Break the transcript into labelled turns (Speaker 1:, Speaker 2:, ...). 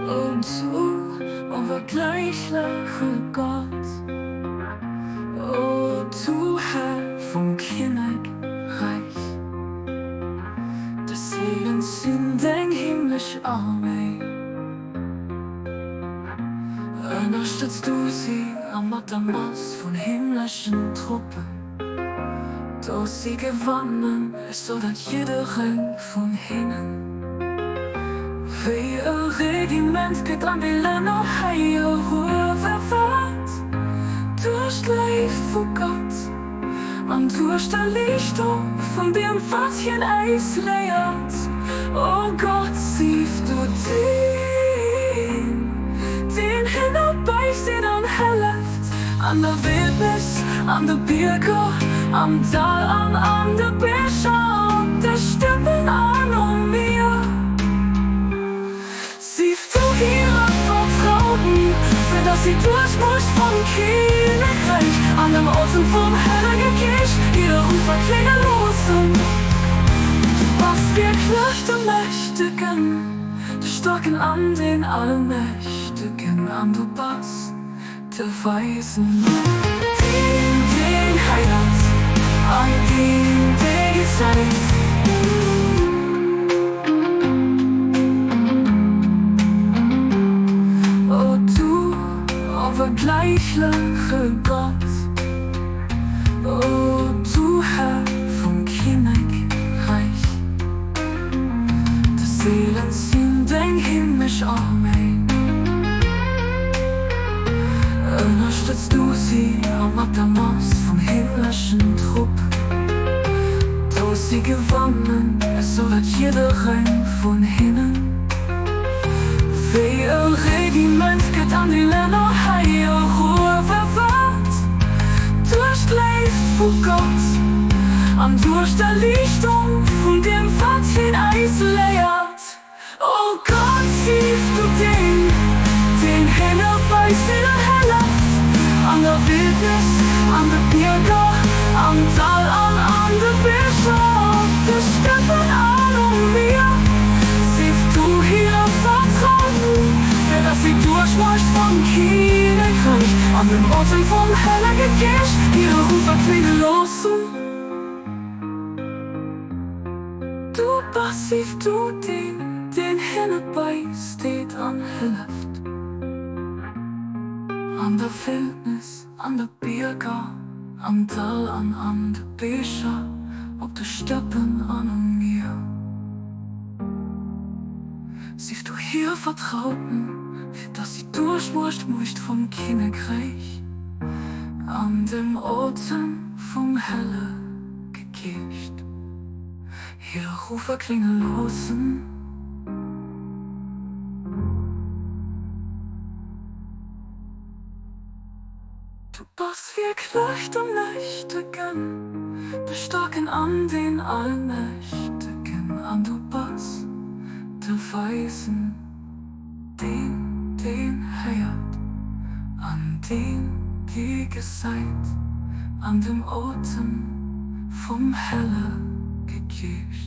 Speaker 1: O du onvergläichleche Gott, o du Här vum Kinnekräich, de Seelen sinn deng himmlesch Arméi. Ënnerstëtz du si a mat der Mass vun himmleschen Truppen, do si gewannen, esou datt jiddereng vun hinnen wéi e Regiment gëtt an déi Länner hei eruewe wat duerch d'Léift vu Gott an duerch d'Erliichtung vun deem wat hien äis léiert. O Gott, sief du deen, deen hinne bäisteet an hëlleft, an der Wildnis, an de Bierger, am Dall an an de Bierger, op de Steppen an um Mier. Sief du hire Vertrauten, fir datt si duerch d'Muecht vum Kinnekräich an dem Otem vum hellege Geescht hire Ruff erklénge loossen. Du bass wierklech de Mächtegen, de Staarken an den Allmächtegen, an du bass de Weisen, deen, deen héiert an deen, dee gesäit. O du onvergläichleche Gott, o du Här vum Kinnekräich, de Seelen sinn deng himmlesch Arméi. Ënnerstëtz du si a mat der Mass vum himmleschen Trupp, do si gewannen, esou datt jiddereng vun hinnen wéi e Regiment gëtt an déi Länner hei eruewe wat duerch d'Léift vu Gott an duerch d'Erliichtung vun deem wat hien äis léiert. O Gott, sief du deen, deen hinne weist an hëlleft, an der Wildnis, an de Bierger, am Dall an an de Bierger, op de Steppen an um Mier. Sief du hir Vertrauten, fir dass si duerch d'Muecht vum Kinnekräich an dem Otem vum Hellege Geescht hire Ruff erklénge loossen. Du bass, sief du deen, deen hinne beisteet an hëlleft, an der Wildnis, an de Bierger, am Dall an an de Bierger, op de Steppen an um Mier. Sief du hir Vertrauten, fir dass si duerch d'Muecht vum Kinnekräich an dem Otem vum Hellege Geescht Hir Ruff erklénge loossen. Du bass wierklech de Mächtegen, de Staarken an den Allmächtegen, an du bass de Weisen, deen, deen héiert an deen, dee gesäit, an dem Otem vum Hellege Geescht.